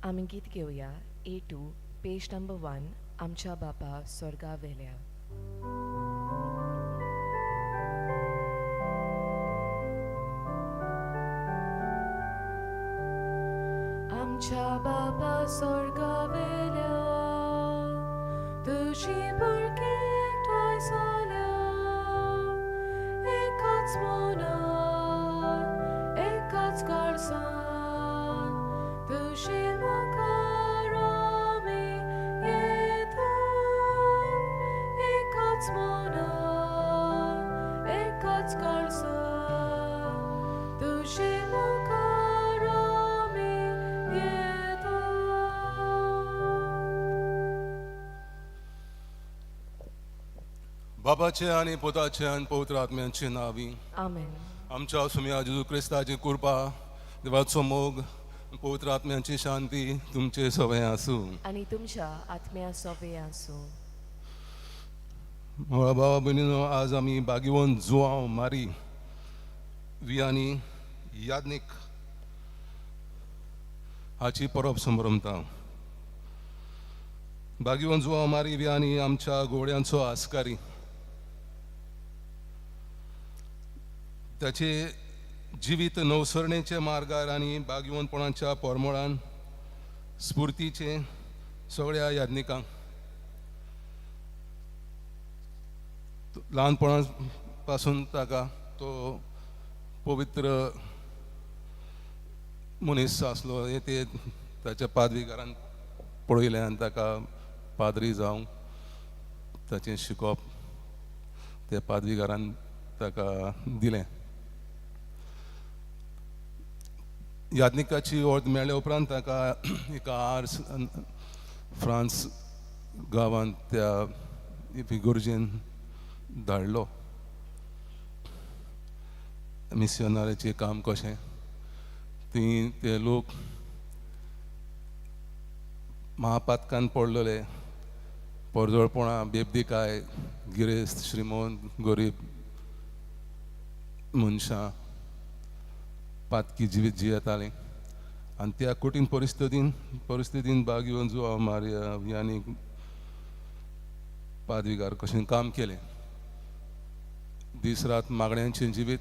आमी गीत घेवया A2 page number 1 आमच्या बापा स्वर्गा वेल्या. आमच्या बापा स्वर्गा वेल्या, तुजी बळगें एकठांय जाल्या, एकाच मनान एकाच काळजान तुजे मुखार आमी येता, एकाच मनान एकाच काळजान तुजे मुखार आमी येता. बाबाचे आनी पुताचे आनी पवित्र आत्म्यांचे नांवी. आमेन. आमच्या सुम्या जेजू क्रिस्ताची कृपा, देवाचो मोग, पवित्र आत्म्यांची शांती तुमचे सवय आसूं. आनी तुमच्या आत्म्या सोवे आसूं. म्हळ्या भावा भयणीनो, आज आमी बागीवन जुवांव मारी वियानी याज्ञीक हाची परब संभ्रमता. बागीवन जुवांव मारी वियानी आमच्या घोड्यांचो आस्कारी. ताचे जिवीत नवसरणेच्या मार्गार आनी बागीवनपणाच्या पोरमोळान स्फुर्तीचे सगळ्या याज्ञिकांक ल्हानपणा पासून ताका तो पवित्र मनीस आसलो हें ते ताच्या पादविगारान पळयलें आनी ताका पाद्री जावंक ताचें शिकोवप त्या पादविगारान ताका दिलें. याज्ञिकाची ऑर्द मेळ्ळे उपरांत ताका एका आर्स फ्रांस गांवांत त्या इगर्जेन धाडलो. मिसियोनाराचें काम कशें ती ते लोक महापातकान पडलेले, पोरजोळपणां, बेबदीकाय, गिरेस्त, श्रीमंत, गरीब मनशां पातकी जिवीत जियेतालीं आनी त्या कठीण परिस्थितीन बागीवन जुवांव मारिया आनी पादविगार कशें काम केलें. दीस रात मागण्यांचें जिवीत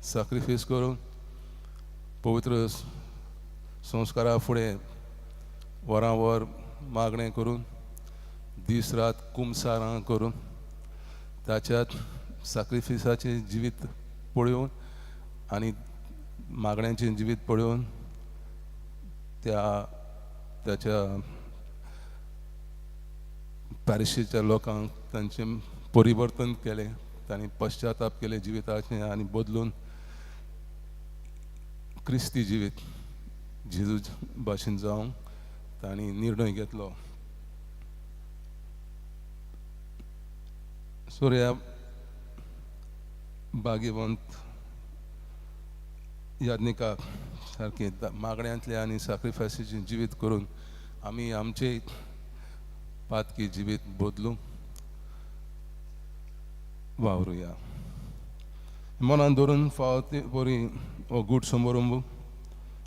साक्रिफायस करून पवित्र संस्कारा फुडें वरां वर मागणें करून दीस रात कुमसारां करून ताच्यात साक्रिफिसाचें जिवीत पळोवन आनी मागण्यांचें जिवीत पळोवन त्या ताच्या पॅरिशीच्या लोकांक तांचें परिवर्तन केलें. तांणी पश्चाताप केलें जिविताचें आनी बदलून क्रिस्ती जिवीत जेजू भाशेन जावंक तांणी निर्णय घेतलो. सोर्या भाग्यवंत याज्ञिकाक सारकें मागण्यांतलें आनी साक्रिफायसीचें जिवीत करून आमी आमचे पातकी जिवीत बदलूंक वावरुया. मनान धरून फावो ते बरी हो गूट समारंभ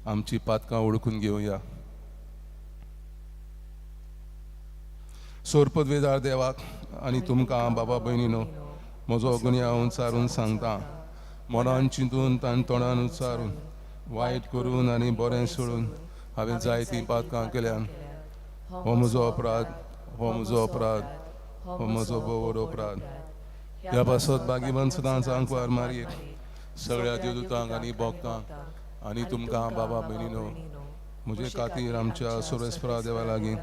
आमची पातकां ओळखून घेवया. सोरपदवेदार देवाक आनी तुमकां बाबा भयणीनो म्हजो गुन्यांव उचारून सांगता, मनान चिंतून तान तोंडान उच्चारून वायट करून आनी बरें सोडून हांवें जायतीं पातकां केल्यान. हो म्हजो अपराध, हो म्हजो अपराध, हो म्हजो भोव व्हड अपराध. ह्या पासत बागीवन सदांच आंकवार मारयेक, सगळ्या देवदूतांक आनी भक्तांक आनी तुमकां बाबा भयणीनो म्हजे खातीर आमच्या सुरेस्परा देवा लागीं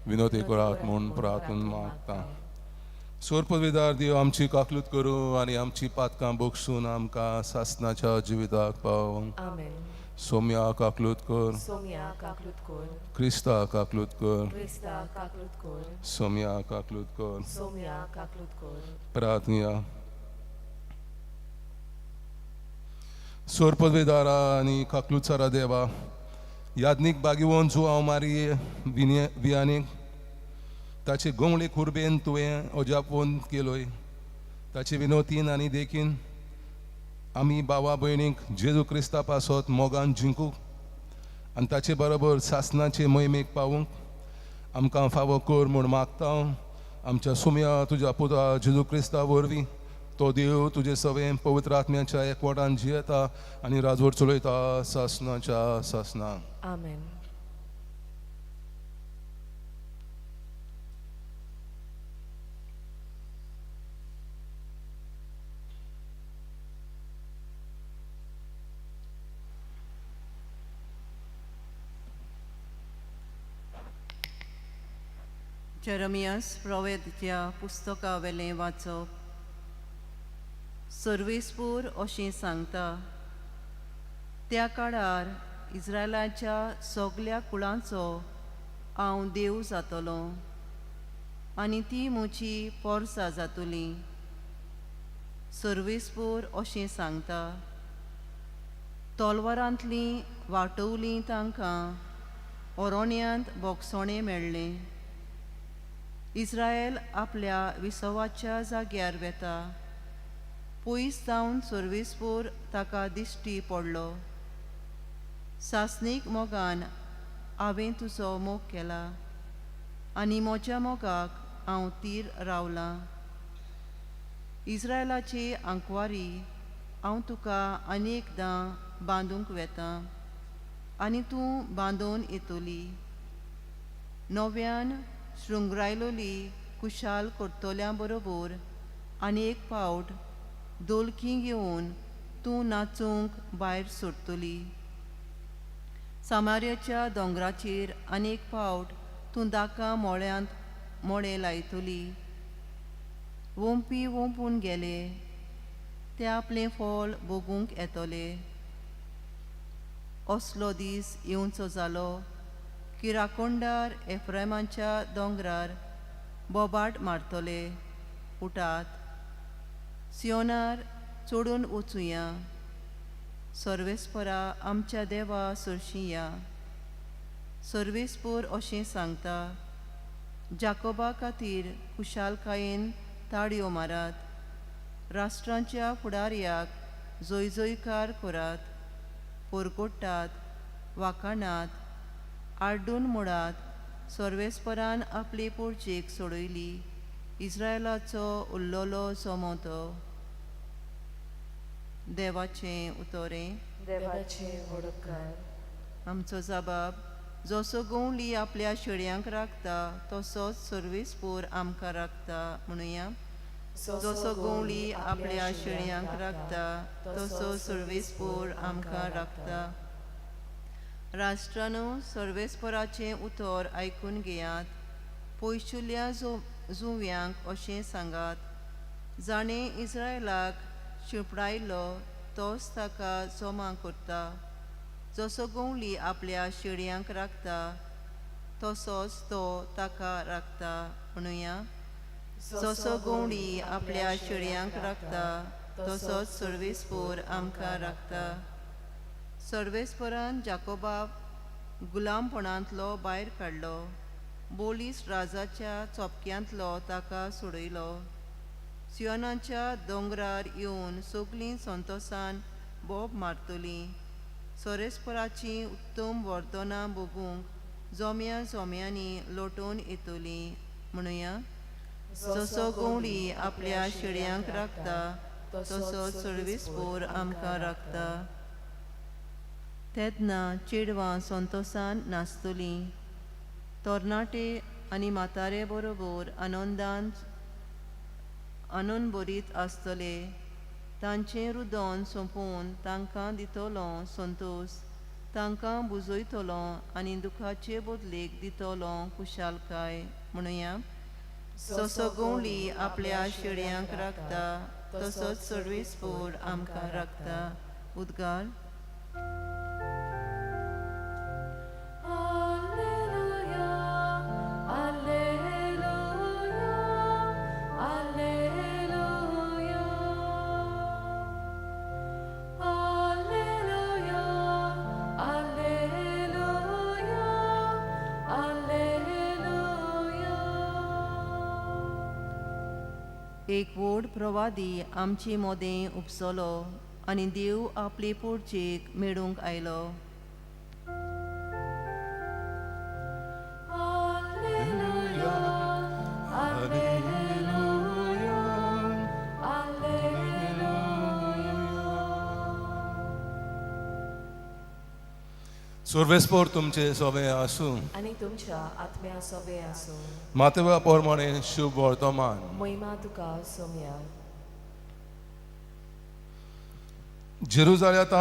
विनोती करात म्हूण प्रार्थून मागता. सोरपविदार देव आमची काकलूत करूं आनी आमची पातकां बक्षून आमकां सासनाच्या जिविताक पावोवंक. आमेन. सोम्या काकलूत कर. सोम्या काकलूत कर. क्रिस्ता काकलूत कर. क्रिस्ता काकलूत कर. सोम्या काकलूत कर. सोम्या काकलूत कर. प्रार्थनया. सोरपदवेदारा आनी काकलुचारा देवा, याज्ञीक बागीवन जुवांव मारी वियानीक ताचे गोंगळे कुर्बेन तुवें अजापवन केलोय. ताचे विनोतीन आनी देखीन आमी बाबा भयणीक जेजू क्रिस्ता पासत मोगान जिंकूंक आनी ताचे बरोबर सासनाचे मोहिमेक पावूंक आमकां फावो कर म्हूण मागता. आमच्या सुम्या तुज्या पुता जेजू क्रिस्ता वरवीं तो देव तुजे सवें पवित्र आत्म्याच्या एकवटान जियेता आनी राजवट चलयता सासनाच्या सासना. आमेन. जेरमियास प्रोवेदच्या पुस्तका वेलें वाचप. सर्वेस्पूर अशें सांगता, त्या काळार इस्रायलाच्या सगल्या कुळांचो हांव देव जातलो आनी ती म्हजी पोरसां जातली. सर्वेस्पूर अशें सांगता, तलवारांतलीं वाटवलीं तांकां ओरोण्यांत बोगसोणें मेळ्ळें. इस्रायल आपल्या विसवाच्या जाग्यार वेता, पयस जावन सर्वेस्पूर ताका दिश्टी पडलो. सासणीक मोगान हांवें तुजो मोग केला आनी म्हज्या मोगाक हांव तीर रावलां. इस्रायलाची आंकवारी हांव तुका आनी एकदां बांदूंक वेता आनी तूं बांदून येतली. नव्यान शृंगरायलोली कुशाल करतल्या बरोबर आनी एक पावट दोलकी घेवन तूं नाचूंक भायर सरतली. सामार्याच्या दोंगराचेर आनी एक पावट तूं दाका मोळ्यांत मोळें लायतली. वोंपी वोंपून गेले ते आपलें फळ भोगूंक येतले. असलो दीस येवचो जालो की राकोंडार एफ्रायमाच्या दोंगरार बोबाट मारतले, उठात सियोनार चडून वचुया, सर्वेस्परा आमच्या देवा सरशी या. सर्वेस्पोर अशें सांगता, जाकोबा खातीर खुशालकायेन ताळयो मारात, राष्ट्रांच्या फुडारयाक जयजयकार करात, पोरकोटात वाकाणात आड्डून मोडात. सर्वेस्परान आपली पोर्चेक सोडयली, इस्रायलाचो उल्लोलो सोमतो. देवाचें उतोरें. देवाचें व्हड. आमचो जबाब, जसो गवली आपल्या शेळयांक राखता तसोच सर्वेस्पोर आमकां राखता म्हणुया. जसो गवली आपल्या शेळयांक राखता तसो सर्वेस्पोर आमकां राखता. राष्ट्रानो सर्वेस्पराचें उतर आयकून घेयात, पयसुल्ल्या जुंव्यांक अशें सांगात, जाणें इस्रायलाक शिंपडायलो तोच ताका जमा करता. जसो गवली आपल्या शेळयांक राखता तसोच तो ताका राखता म्हणुया. जसो गवली आपल्या शेळयांक राखता तसोच सर्वेस्पोर आमकां राखता. सर्वेस्परान जाकोबाक गुलामपणांतलो भायर काडलो, बोलीस राजाच्या चोपक्यांतलो ताका सोडयलो. सियोनाच्या दोंगरार येवन सगलीं संतोसान बोब मारतलीं. सोरेस्पराचीं उत्तम वर्तनां भोगूंक जोम्या जोम्यांनी लोटून येतलीं म्हणुया. जसो गवली आपल्या शेळयांक राखता तसोच सर्वेस्पोर आमकां राखता. तेन्ना चेडवां संतोसान नाचतलीं, तरणाटे आनी म्हातारे बरोबर आनंदान आनंदभरीत आसतले. तांचें रुदन सोंपोवन तांकां दितलो संतोस, तांकां बुजयतलो आनी दुखाचे बदलेक दितलो खुशालकाय म्हणुया. जसो गवली आपल्या शेळयांक राखता तसोच सर्वेस्पोर आमकां राखता. उद्गार. एक व्हड प्रवादी आमचे मोदें उपसलो आनी देव आपले पोर्चेक मेळूंक आयलो. सर्वेस्पोर तुमचे सोबे आसूं आनी तुमच्या आत्म्या सोबे आसूं. मातव्या प्रमाणे शुभ वर्तमान. महिमा तुका सोम्या. जेरुजाल्यांत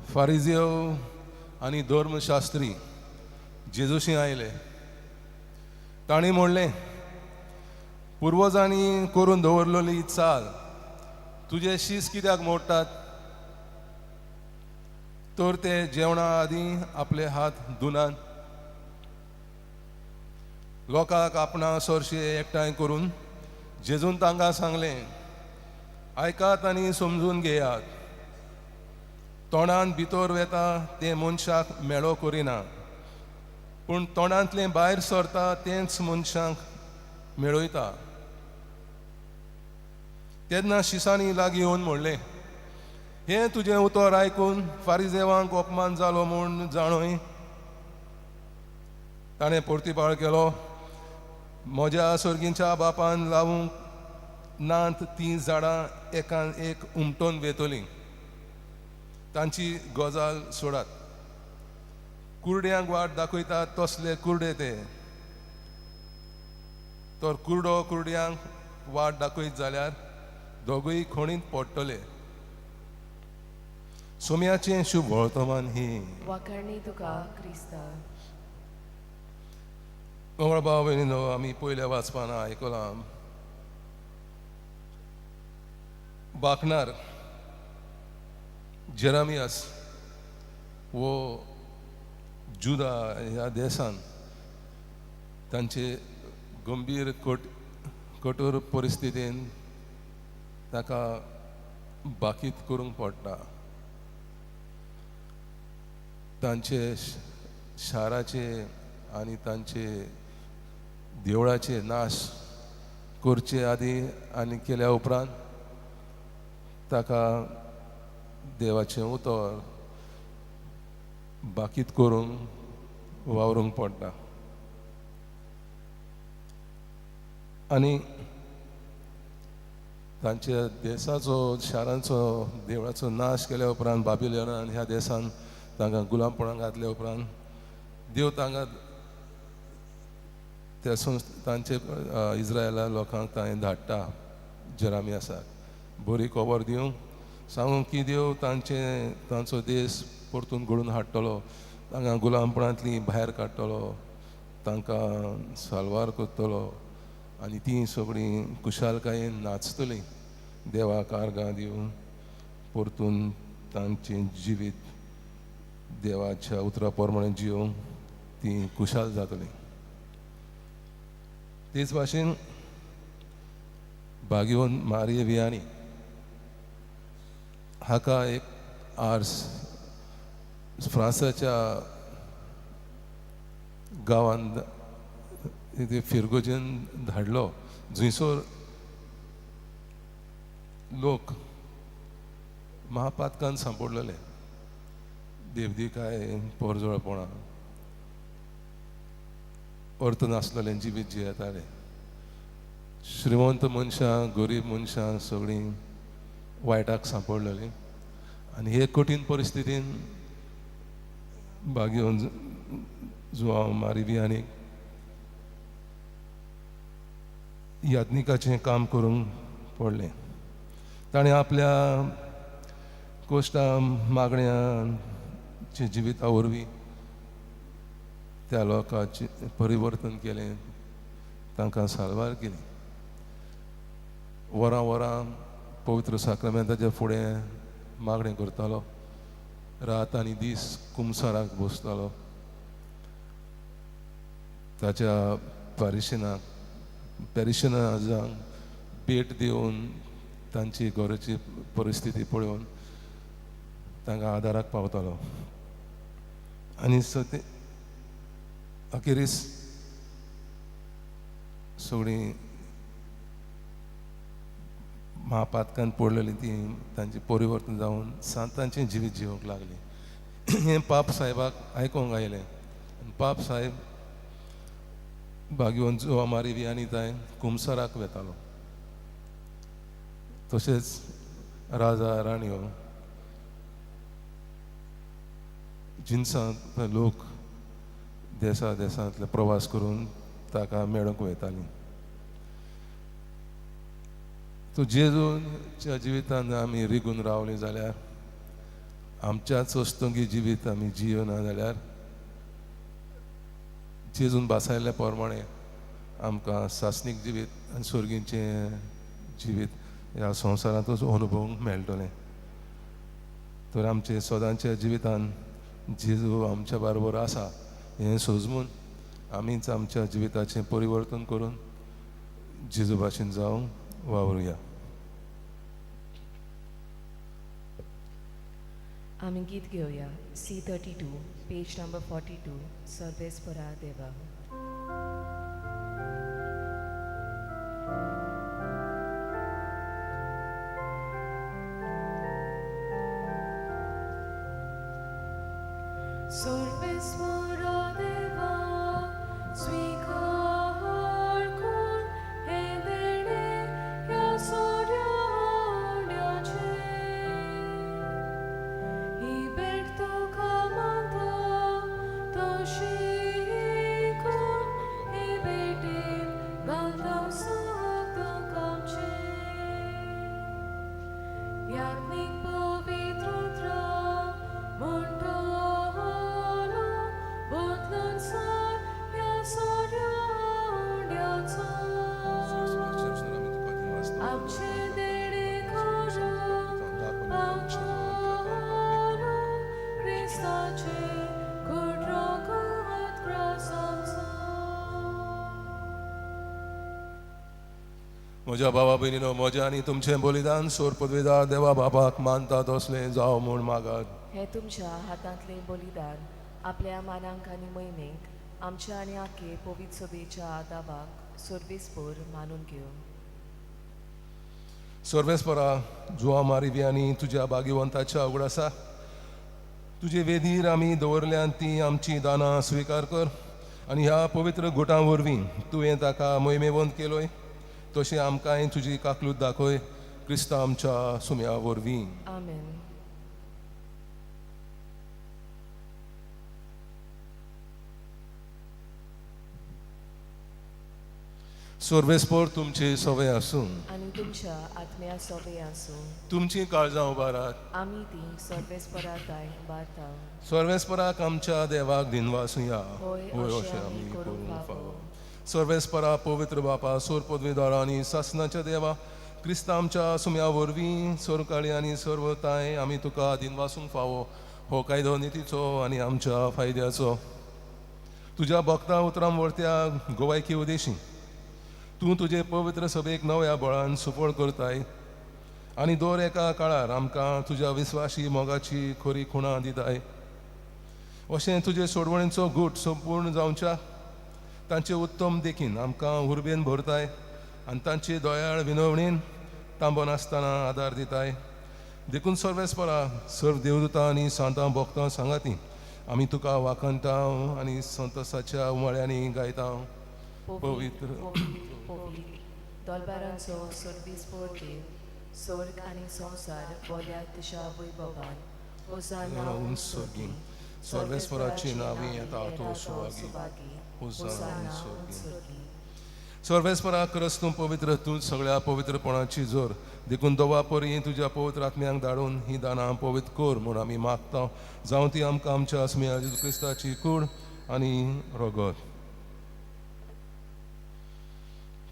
फारिजेव आनी धर्मशास्त्री जेजूशी आयले. तांणी म्हणलें, पुर्वजांनी करून दवरलेली चाल तुजे शीस कित्याक मोडटात? तर ते जेवणा आदीं आपले हात धुनात. लोकांक आपणा सरशे एकठांय करून जेजून तांकां सांगलें, आयकात आनी समजून घेयात. तोंडान भितर वेता तें मनशाक मेळो करिना, पूण तोंडांतलें भायर सरता तेंच मनशांक मेळयता. तेन्ना शिसांनी लागीं येवन म्हणलें, हें तुजें उतर आयकून फारिजेवांक अपमान जालो म्हूण जाणूय. ताणें प्रतिपाळ केलो, म्हज्या सर्गींच्या बापान लावूंक नात तीं झाडां एकान एक उमटून वेतलीं. तांची गजाल सोडात. कुरड्यांक वाट दाखयतात तसले कुरडे ते. तर कुरडो कुरड्यांक वाट दाखयत जाल्यार दोगूय खणींत पडटले. सोम्याचें शुभ वर्तमान ही. वाखाणी तुका क्रिस्ता. मंगळ भाव भयणीनो, आमी पयल्या वाचपान आयकलां बाकणार जेरामियास वो जुदा ह्या देसान तांचे गंभीर कठोर परिस्थितीन ताका बाकीत करूंक पडटा. तांचे शाराचे आनी तांचे देवळाचे नाश करचे आदी आनी केल्या उपरांत ताका देवाचें उतर बाकीत करूंक वावरूंक पडटा. आनी तांच्या देसाचो शारांचो देवळाचो नाश केल्या उपरांत बाबिलोनान ह्या देसान तांकां गुलामपणाक घातल्या उपरांत देव तांकां त्या तांचे इस्रायला लोकांक ताणें धाडटा जेरामियासाक बरी खबर दिवंक सांगूंक की देव तांचे तांचो देश परतून घडून हाडटलो, तांकां गुलामपणांतली भायर काडटलो, तांकां साल्वार करतलो आनी तीं सगळीं खुशालकायेन नाचतलीं देवाक आर्गां दिवन परतून तांचें जिवीत देवाच्या उतरा प्रमाणे जिवंक तीं खुशाल जातलीं. तेच भाशेन बागेवन मारिये वियानी हाका एक आर्स फ्रांसाच्या गांवांत फिरगोजेन धाडलो, जंयसर लोक महापातकान सांपडलेले, देवदिकाय पोरजोळपणां अर्थ नासलेलें जिवीत जियेताले. श्रीमंत मनशां गरीब मनशां सगळीं वायटाक सांपडलेलीं आनी हे कठीण परिस्थितीन बागेवन जुआंव मारी आनी याज्ञिकाचें काम करूंक पडलें. ताणें आपल्या कोश्टा मागण्याचे जिविता वरवीं त्या लोकांचें परिवर्तन केलें, तांकां साल्वार केली. वरां वरां पवित्र साक्रामेंताच्या फुडें मागणें करतालो, रात आनी दीस कुमसाराक बसतालो. ताच्या पॅरिशनाक भेट दिवन तांची घराची परिस्थिती पळोवन तांकां आदाराक पावतालो. आनी ते अखेरीस सगळीं महापातकान पडलेली ती तांचें परिवर्तन जावन सांतांचें जिवीत जिवंक लागलीं. हें पाप साहेबाक आयकूंक आयलें. पाप साहेब बागेवन जुआ मारी आनी तांय कुमसराक वेतालो. तशेंच राजा राणयो जिनसांत लोक देसा देसांतले प्रवास करून ताका मेळूंक वयतालीं. तो जेजूच्या जिवितान आमी रिगून रावलीं जाल्यार, आमच्याच वस्तुंगी जिवीत आमी जियेना जाल्यार, जेजून भासायल्ल्या प्रमाणे आमकां सासणीक जिवीत आनी सर्गीचें जिवीत ह्या संवसारांतूच अनुभवूंक मेळटलें. तर आमचे सदांच्या जिवितान जेजू आमच्या बरोबर आसा हें सोजमून आमीच आमच्या जिविताचें परिवर्तन करून जेजू भाशेन जावंक वावरुया. आमी गीत घेवया C32 page number 42 Sarveswara Deva. Sarveswara Deva स्वीकार कर हें देणें ह्या सोऱ्या उंड्याचें. ही भेट तुका मानता तशी कर हे भेटेन घालता सुख आमचें. याज्ञीक पवित्र म्हणटलो बदलून सार ह्या सोऱ्या उंड्याचो. आमचें देणें करूं पावतलो क्रिस्ताचें कुड रगत ग्रास आमचो. म्हज्या भावा भयणीनो, म्हजें आनी तुमचें बलिदान सोर पदवेदार देवा बापाक मानता तसलें जावं म्हूण मागात. हें तुमच्या हातांतलें बलिदान आपल्या मानांक आनी मोहिमेक आमच्या आनी आखे पवित्र सभेच्या दावाक सर्वेस्पर मानून घेवं. सर्वेस्परा, जुआ मारिव्यांनी तुज्या भाग्यवंताच्या उगडासा तुजे वेदीर आमी दवरल्यान ती आमची दानां स्विकार कर आनी ह्या पवित्र गुटां वरवीं तुवें ताका मोहिमेवंत केलोय तशें आमकांय तुजी काकलूत दाखय क्रिस्ता आमच्या सुम्या वरवीं. आमेन. सर्वेस्पर तुमचे सवय आसूं. आनी तुमच्या आत्म्या सोबे आसूं. तुमची काळजां उबारात. आमी ती सर्वेस्परा दाय उबारता. सर्वेस्पराक आमच्या देवाक दिनवासुया. होय, अशें आमी करूंक फावो. सर्वेस्परा पवित्र बापा, सोर पदवीदार आनी सासनाच्या देवा, क्रिस्ता आमच्या सुम्या वरवीं सरकाळी आनी सर्वताय आमी तुका दिनवासूंक फावो. हो कायदो नितीचो आनी आमच्या फायद्याचो. तुज्या भक्ता उतरां वरत्या गोवायकी उदेशी तूं तुजे पवित्र सभेक नव्या बळान सुफळ करताय आनी दर एका काळार आमकां तुज्या विस्वाशी मोगाची खरी खुणां दिताय. अशें तुजे सोडवणेचो गूट संपूर्ण जावच्या तांचे उत्तम देखीन आमकां उर्बेन भरताय आनी तांचे दयाळ विनवणेन तांबो नासतना आदार दिताय. देखून सर्वेस्परा सर्व देवदूतां आनी सांतां भक्तां सांगाती आमी तुका वाखणटा आनी संतोसाच्या उमाळ्यांनी गायता. पवित्र पवित्र पवित्र दोलबारांचो सर्वेस्पर देव, स्वर्ग आनी संवसार बोल्या तुज्या वैभवान. होसाना उंच स्वर्गी. सर्वेस्पराची नांवी येता तो सुवागी. होसाना उंच स्वर्गी. सर्वेस्परा खरंच तूं पवित्र, तूं सगळ्या पवित्रपणाची जोर. देखून दवा परी तुज्या पवित्र आत्म्यांक धाडून ही दानां पवित्र कर म्हूण आमी मागता. जावं ती आमकां आमच्या आसम्या जेजू क्रिस्ताची कूड आनी रगत.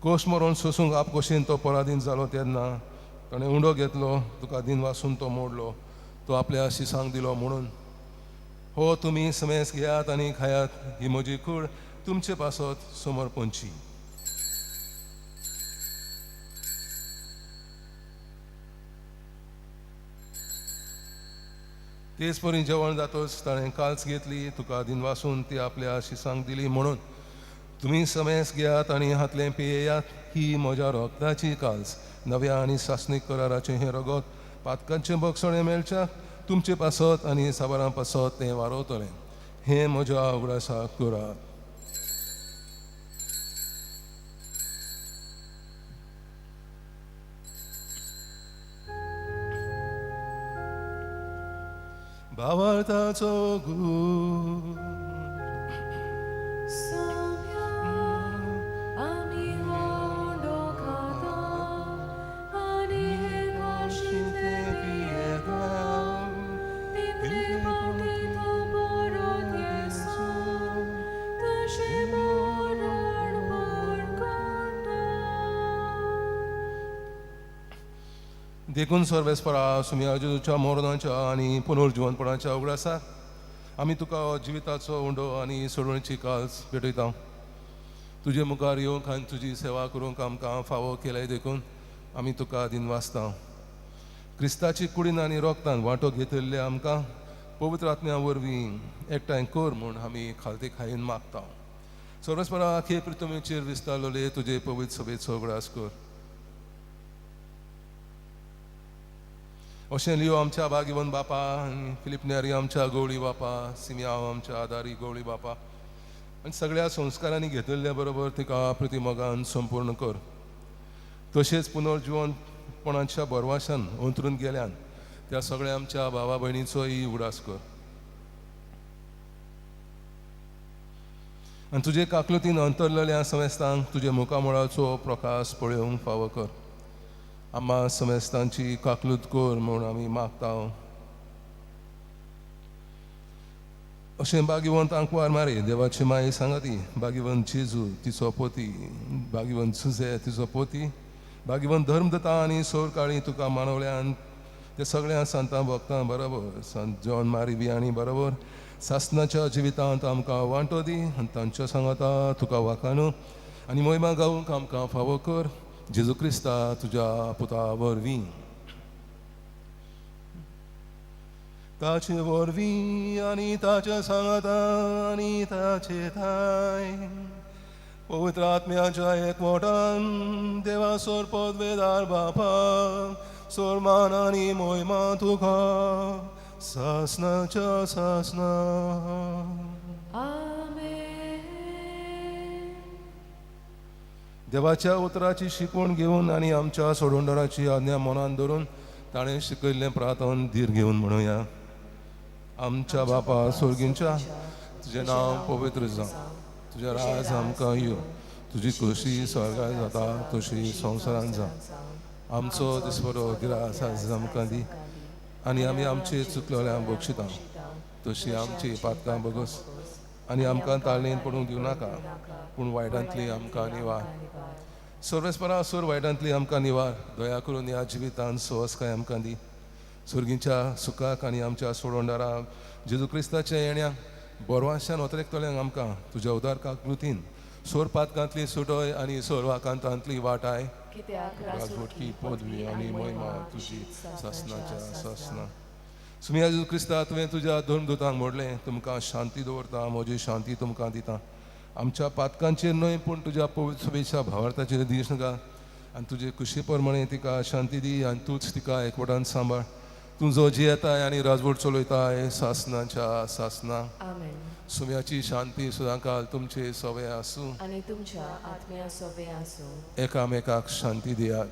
कोश मरोन सोसूंक आपकोशेन तो पराधीन जालो तेन्ना ताणें उंडो घेतलो, तुका दिनवासून तो मोडलो, तो आपल्या शिसांक दिलो म्हणून, हो तुमी समेस घेयात आनी खायात, ही म्हजी कूड तुमचे पासत समर्पणची. तेच परी जेवण जातच ताणें काल्स घेतली, तुका दिनवासून ती आपल्या शिसांक दिली म्हणून, तुमी समेस घेयात आनी हातलें पियेयात, ही म्हज्या रगताची काल्स, नव्या आनी सासणीक कराराचें हें रगत पातकांचें बक्षणें मेळच्या तुमचे पासत आनी साबारां पासत तें वारोवतलें. हें म्हज्या उगडासाक करात. भावार्थाचो गूण. सोम्या, आमी होंडो खाता आनी हे काशींतलें पियेता. तितले फावटी तूं परत येसो, तशें मरण भरकटा. देखून सर्वेस्परा सुमया जेजूच्या मरणाच्या आनी पुनर्जिवनपणाच्या उगडासाक आमी तुका जिविताचो उंडो आनी सोडवणीची काज भेटयता. तुजे मुखार येवंक आनी तुजी सेवा करूंक आमकां फावो केल्याय देखून आमी तुका दिनवासता. क्रिस्ताची कुडीन आनी रोगतान वांटो घेतिल्ले आमकां पवित्र आत्म्या वरवीं एकठांय कर म्हूण आमी खालती खायन मागता. सर्वेस्परा आखे प्रितमेचेर विस्तारलेले तुजे पवित्र सभेचो उगडास कर. अशें लियो आमच्या भागिवन बापा आनी फिलीप नेरी आमच्या गवळी बापा, सिमियांव आमच्या आदारी गवळी बापा आनी सगळ्या संस्कारांनी घेतिल्ल्या बरोबर तिका प्रतिमोगान संपूर्ण कर. तशेंच पुनर्जिवनपणाच्या बरवाशान अंतरून गेल्यान त्या सगळ्या आमच्या भावा भयणीचोय उगडास कर आनी तुजे काकलुतीन अंतरलेल्या समेस्तांक तुजे मुखामळाचो प्रकाश पळोवंक फावो कर. आम्हा समेस्तांची काकलूत कर म्हूण आमी मागता. अशें भाग्यवंत आंकवार मारी देवाची माई सांगाती, भाग्यवंत जेजू तिचो पोती, भाग्यवंत सुजे तिचो पोती, भाग्यवंत धर्मदता आनी सोर काळी तुका मानवल्यान ते सगळ्या संतां भक्तां बरोबर संत जॉन मारी बियाणी बरोबर सासनाच्या जिवितांत आमकां वांटो दी आनी तांच्या सांगाता तुका वाखाणू आनी मोहिमा गावूंक आमकां फावो कर. जेजू क्रिस्ता तुज्या पुता वरवीं, ताचे वरवीं आनी ताच्या सांगाता आनी ताचे थाय पवित्र आत्म्याच्या एकवटान देवा सोर पदवेदार बापा सोरमान आनी मोहिमा तुका सासनाच्या सासना. आमेन. देवाच्या उतराची शिकवण घेवन आनी आमच्या सोडवणदाराची आज्ञा मनान धरून ताणें शिकयल्लें प्रार्थन धीर घेवन म्हणुया. आमच्या बापा सोर्गींच्या, तुजें नांव पवित्र जावं, तुजें राज आमकां येवं, तुजी खोशी स्वर्गार जाता तशी संवसारान जावं. आमचो दिसपरो गिरास आज आमकां दी आनी आमी आमचे चुकलेल्या बक्षिता तशी आमची पातकां बगस आनी आमकां ताळणेन पडूंक दिवं नाका, पूण वायटांतली आमकां निवार. सर्वेस्परा सोर वायटांतली आमकां निवार. दया करून ह्या जिवितान सहजकाय आमकां दी. सुर्गींच्या सुखाक आनी आमच्या सोडवणदारा जेजू क्रिस्ताच्या येण्या बोरवाशान ओतरेकतल्यांक आमकां तुज्या उदार काकृतीन सोर पातकांतली सुटय आनी सोर वाकांतांतली वाटाय. कित्याक राजवटकी पदवी आनी महिमा तुजी सासनाच्या सासना. सुमिया जेजू क्रिस्ता, तुवें तुज्या दोन दुतांक मोडलें, तुमकां शांती दवरता, म्हजी शांती तुमकां दिता. आमच्या पातकांचेर न्हय पूण तुज्या पवित्र सभेच्या भावार्थाचेर दीस नाका आनी तुजे कुशी प्रमाणे तिका शांती दी आनी तूंच तिका एकवटान सांबाळ. तूं जो जियेताय आनी राजवट चलयताय सासनाच्या सासना. आमेन. सुम्याची शांती सदांकाल तुमचे सवे आसूं आनी तुमच्या आत्म्या सोवे आसूं. एकामेकाक शांती दियात.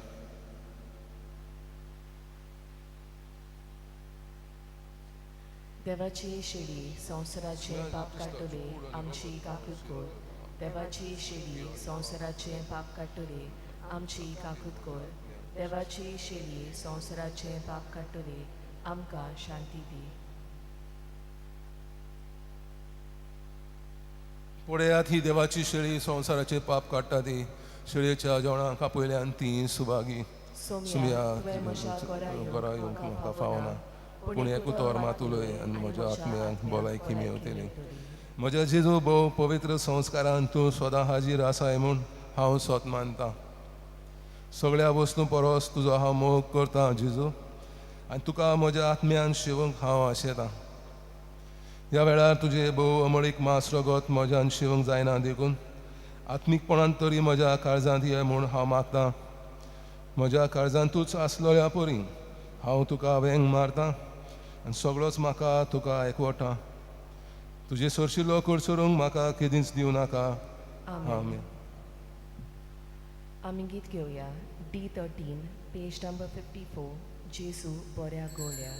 देवाची शेळी संवसाराचें पाप काडटली आमची काकूत कर. देवाची शेळी संवसाराचें पाप काडटली आमची काकूत कर. देवाची शेळी संवसाराचें पाप काडटली आमकां शांती दी. पळयात ही देवाची शेळी संवसाराचें पाप काडटा ती. शेळयेच्या जेवणाक आपयल्यान ती सुभागी. सोम्या, तुवें म्हज्या घरा घरा येवंक म्हाका फावना, पूण एक उतर मात उलय आनी म्हज्या आत्म्याक भलायकी मेवतली. म्हज्या जेजू भोव पवित्र संस्कारान तूं सदां हाजीर आसाय म्हूण हांव सोत मानता. सगळ्या वस्तूं परस तुजो हांव मोग करता जेजू, आनी तुका म्हज्या आत्म्यान शिवंक हांव आशेतां. ह्या वेळार तुजें भोव अमळीक मास रगत म्हज्यान शिवंक जायना देखून आत्मीकपणान तरी म्हज्या काळजांत ये म्हूण हांव मागतां. म्हज्या काळजांतूच आसलोल्या परी हांव तुका वेंग मारतां आनी सगळोच म्हाका तुका एकवटा. तुजे सरशिल्लो करसरूंक म्हाका केदींच दिवं नाका. आमेन. आमी गीत घेवया D13 page number 54, जेजू बऱ्या गोळ्या.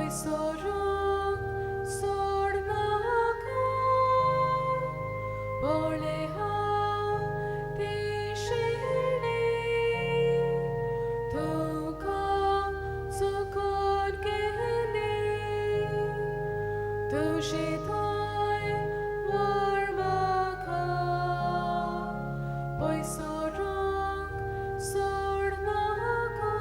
पयसोरूंक सोडनाका पळय हांव ती शेणी तुका चुकून गेली तुजी थंय व्हर म्हाका पयसोरूंक सोडनाका.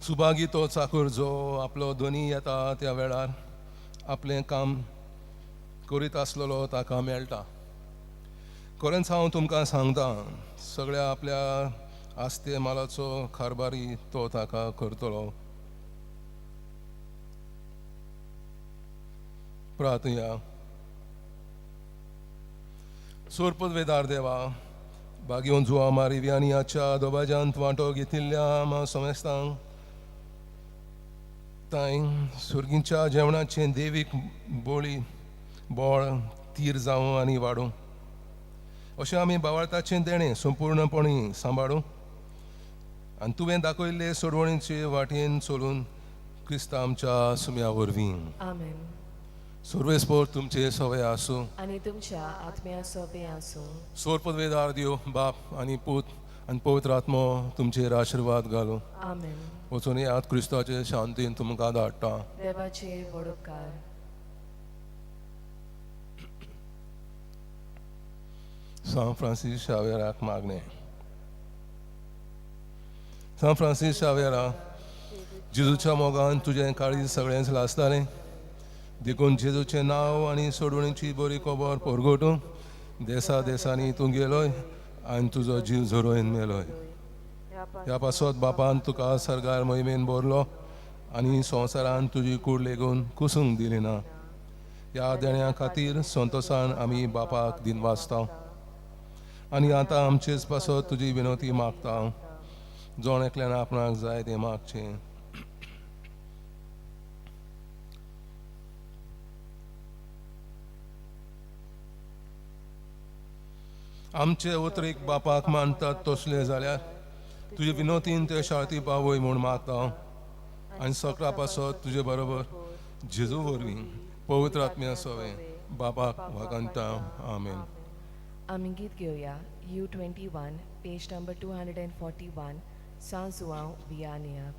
सुभागी तो चाकूर जो आपलो धनी येता त्या वेळार आपलें काम करीत आसलेलो ताका मेळटा. खरेंच हांव तुमकां सांगता, सगळ्या आपल्या आस्ते मालाचो कारभारी तो ताका करतलो. प्रार्थया. सोरपदवेदार देवा, बागेवन जुआ मारी वियानियाच्या दोबाजांत वांटो घेतिल्ल्या आमा समेस्तांक तांय सुर्गींच्या जेवणाचें देवीक बोळी बोळ तीर जावं आनी वाडूं, अशें आमी बावळताचें देणें संपूर्णपणी सांबाळूं आनी तुवें दाखयल्ले सोडवणीचे वाटेन चलून क्रिस्ता आमच्या सुम्या वरवीं. आमेन. सर्वेस्पोर तुमचे सवय आसूं आनी तुमच्या आत्म्या सोबे आसूं. सोरपदवेदार देव बाप आनी पूत आनी पवित्र आत्मो तुमचेर आशिर्वाद घालूं. आमेन. वचून याद क्रिस्ताचे शांतीन तुमकां धाडटा. देवाचे वडोपकार. सांत फ्रांसीस शावेराक मागणें. सांत फ्रांसीस शावेरा, जेजूच्या मोगान तुजें काळीज सगळेंच लासतालें, देखून जेजूचें नांव आनी सोडवणीची बरी खबर परगटूंक देसा देसांनी तूं गेलोय आनी तुजो जीव झरोवन मेलोय. ह्या पासत बापान तुका सरकार मोहिमेन भरलो आनी संवसारान तुजी कूड लेगून कुसूंक दिली ना. ह्या देण्या खातीर संतोसान आमी बापाक दिनवासता आनी आतां आमचेच पासत तुजी विनवती मागता. जण एकल्यान आपणाक जाय तें मागचें. आमचे उतरीक बापाक मानतात तसले जाल्यार तुजे विनोतीन ते शाळती पावय म्हूण मागता आनी सकरा पासत तुजे बरोबर जेजू वरवीं पवित्र आत्म्या सवे बापाक वागांता. आमेन. आमी गीत घेवया U21 page number 241 सांत जुआंव वियानियाक.